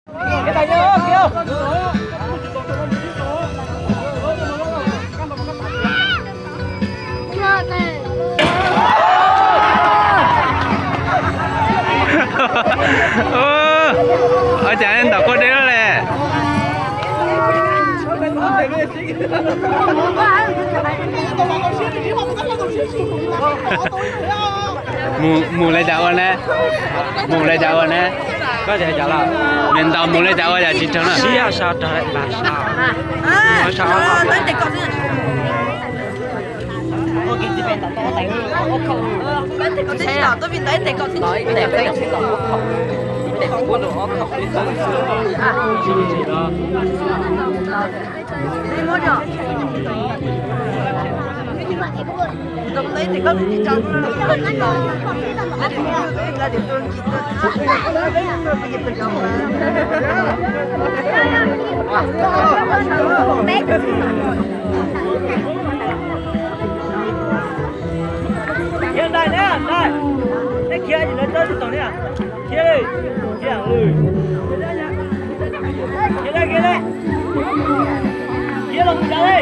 Ua cas ntaus koj deb lawm le. Mus, mus li cas ua ne? Mus li cas ua ne? Koj tias cas los? Niam ntaus mus li cas ua yam tsis raug na. Siab so rau npam so. Khiav ntais na, ntais. Neb khiav ces lawv txawb tsis taus ne. Khiav li, khiav li. Khiav li, khiav li. Khiav los mus ntais li.